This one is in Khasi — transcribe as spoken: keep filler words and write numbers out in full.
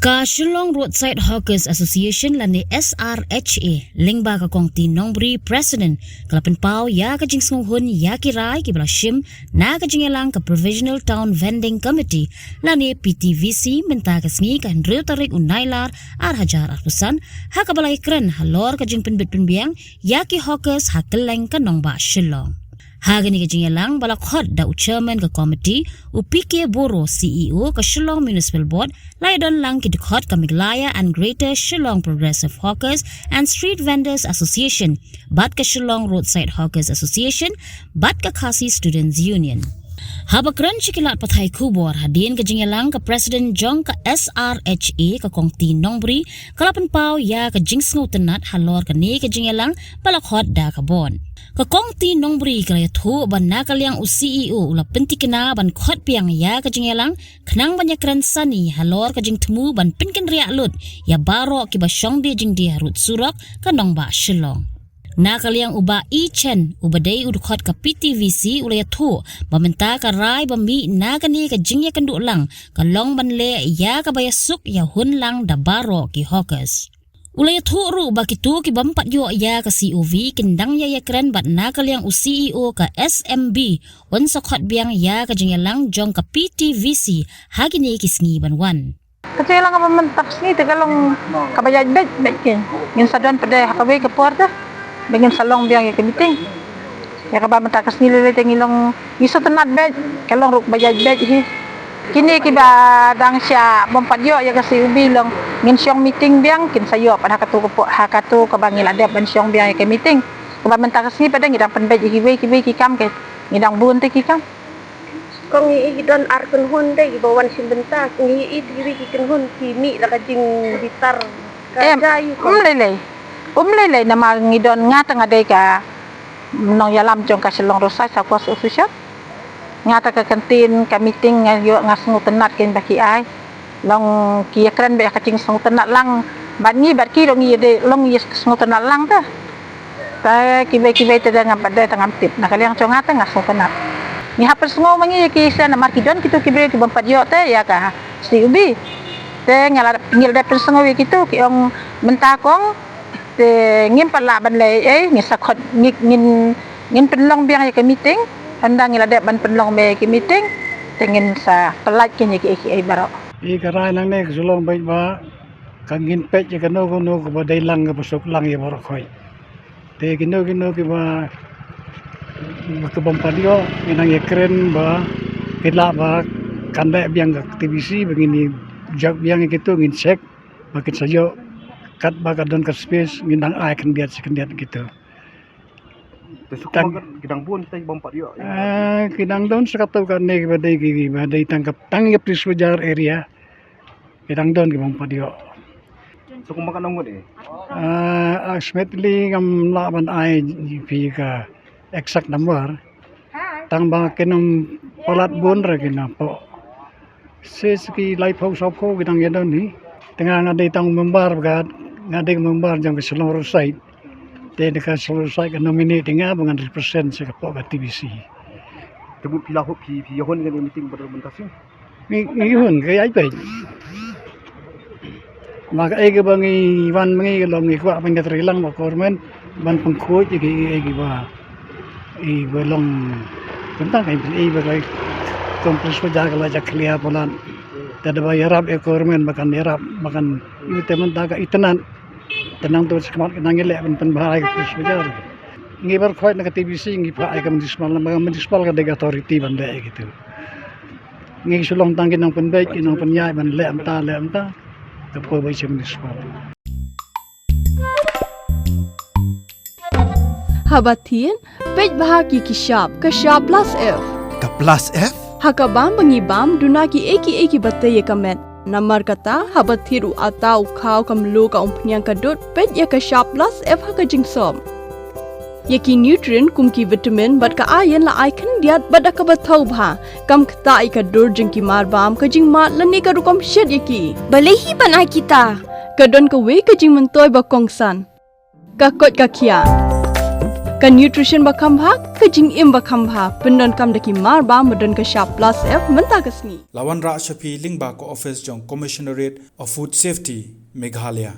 Ka Shillong Roadside Hawkers Association lane S R H A, lyngba ka Kong T. Nongbri, President, ka la pynpaw ïa ka jingsngewhun ïa ki rai kiba la shim na ka jingïalang ka Provisional Town Vending Committee lane P T V C mynta ka sngi ka hynriew tarik u Nailar ar hajar arphew san, ha kaba la ïakren halor ka jingpynbit pynbiang ïa ki hawkers ha kylleng ka nongbah Shillong. Ha kane ka jingïalang ba la khot da u Chairman ka Committee, u P K Boro, C E O ka Shillong Municipal Board, la ïadon lang ki dkhot ka Meghalaya and Greater Shillong Progressive Hawkers and Street Vendors Association, bad ka Shillong Roadside Hawkers Association, bad ka Khasi Students Union. Haba kren sha ki lad pathai khubor hadien ka jingïalang, ka President jong ka S R H A, ka Kong T. Nongbri, ka la pynpaw ïa ka jingsngewtynnad halor kane ka jingïalang ba la khot da ka Board. Ka Kong T. Nongbri ka la ïathuh ba na ka liang u C E O u la pyntikna ban khot biang ïa ka jingïalang khnang ban ïakren sani halor ka jingthmu ban pynkynriah lut ïa baroh kiba shong die jingdie harud surok ka nongbah Shillong. Na ka liang u Bah E. Chen, uba dei u dkhot ka P T V C, u la ïathuh ba mynta ka rai ba mih na kane ka jingïakynduh lang ka long ban leh ïa kaba ïasuk ïahun lang da baroh ki hawkers. U la ïathuh ruh ba kito ki bym pat ïoh ïa ka C O V kin dang ïa ïakren bad na ka liang u C E O ka S M B un sa khot biang ïa ka jingïalang jong ka P T V C ha kine ki sngi ban wan. Ka jingïalang kaba mynta ka sngi te ka long kaba ïaid beit beit, ki ngin sa don pat de ha kawei ka por te ba ngin sa long biang ïa ka meeting. Ïa kaba mynta ka sngi lei lei te ngi long ngi sngewtynnad beit, ka long ruh ba ïaid beit hi. Kine kiba dang sha bym pat ïoh ïa ka C O V long ngin shong meeting biang, kin sa ïoh pat ha katu ka por, ha katu kaba ngi la dep ban shong biang ïa ka meeting. Kaba mynta ka sngi pat de ngi dang pynbeit ïa kiwei kiwei ki kam, ki ngi dang bun te ki kam. Kong, ngi i ki don ar kynhun de kiba wan shim bynta, ngi i te kiwei ki kynhun ki mih la ka jingbitar ka Em, jai, Kong. Um lei lei. Um lei lei namar ngi don, nga te nga dei ka nongïalam jong ka Shillong Roadside Hawkers Association. Nga te ka kyntien ka meeting nga ïoh, nga sngewtynnad kein ba ki ai. Long ki ïakren beit ha ka jingsngewtynnad lang bad ngi, bad ki long ngi ïa dei long ngi ïa sngewtynnad lang te. Te kiwei kiwei te da ngam pat de, te ngam tip. Na ka liang jong nga te nga sngewtynnad. Ngi hap pynsngew ma ngi ïa ki sha namar ki don kito ki briew ki bym pat ïoh te ïa ka C O V. Te ngi la, ngi la dep pynsngew ïa kito, ki ong mynta, Kong, te ngim pat lah ban leh ei ei, ngin sa khot, ngi, ngin, ngin pynlong biang ïa ka meeting. Ynda ngi la dep ban pynlong biang ïa ka meeting te ngin sa pyllait kein ïa kiei kiei baroh. Ïa ka rai nangne ka shu long beit ba ka ngin peit ïa kano kano kaba dei lang kaba suk lang ïa baroh khoit. Te kino kino kiba, kiba bym pat ïoh, ngin nang ïakren ba ki lah ba kan leh biang ka T B C, ba ngin ïa jop biang ïa kito, ngin check ba kin sa ïoh katba ka don ka space, ngin nang ai khyndiat sha khyndiat kito. Te suk Tang- ma ki dang bun te bym pat ïoh. Ah, ki dang don sa katto katne kiba dei ki, kiba dei tang ka, tang ïa Police Bazar area. Ki dang don ki bym pat ïoh. Suk ma ka nang ngut eh. Ah, ultimately ngam lah ban ai phi ka exact number. Tang ba kin ym palat bun re ki na pdeng. Shisha ki laiphew sawphew ki dang ïa don hi. Te nga nga dei tang member ba ka, nga dei member jong ka Shillong Roadside. Te da ka Shillong Roadside ka nominate nga ba ngan represent sha ka pdeng ka T B C. Te mut phi la hop phi, phi ïa hun ka meeting ba dang mynta shu. Ngi, ngi hun ka ïa phi. Ma kaei kaba ngi wan ma ngi ka long ngi kwah ban ïatreilang bad ka government ban pynkhuid ïa kiei kiba, kiba long, tang ka, kiba ka complex ba ka la jakhlia palat. Te da ba ïarap ïa ka government ba kan ïarap, ba kan, ïa te mynta ka itynnad. Te nangta shakhmat ka nang ïaleh ban pynbha ïa ka complex ba. Ngi baroh khoit na ka T B C ngi phah ïa ka municipal, namar ka municipal ka dei ka authority ban leh ïa kito. Ngi shu long tang ki nongpynbeit, ki nongpynïaid ban leh mynta, leh mynta. Ka poi ba i sha municipal. Haba thied, peit bha ki, ki shap, ka shap plus F. Ka plus F? Ha ka bam ba ngi bam, duna kiei kiei kiba tei ïa ka met. Namar kata, haba thied u atta, u khaw, ka mluh, ka umphniang, ka dud, peit ïa ka shap plus F ha ka jingsop. Ïa ki nutrient kum ki vitamin bad ka iron la ai khyndiat bad da kaba thaw bha. Kam ktah ïa ka dur jong ki marbam, ka jingmad lane ka rukom shet ïa ki. Balei hi ban ai kita? Ka don kawei ka jingmyntoi ba kongsan. Ka koit ka khiah. Ka nutrition ba kham bha, ka jingim ba kham bha, pyndonkam da ki mar ba, ba don ka shap plus F mynta ka sngi. La wanrah sha phi lyngba ka office jong Commissionerate of Food Safety, Meghalaya.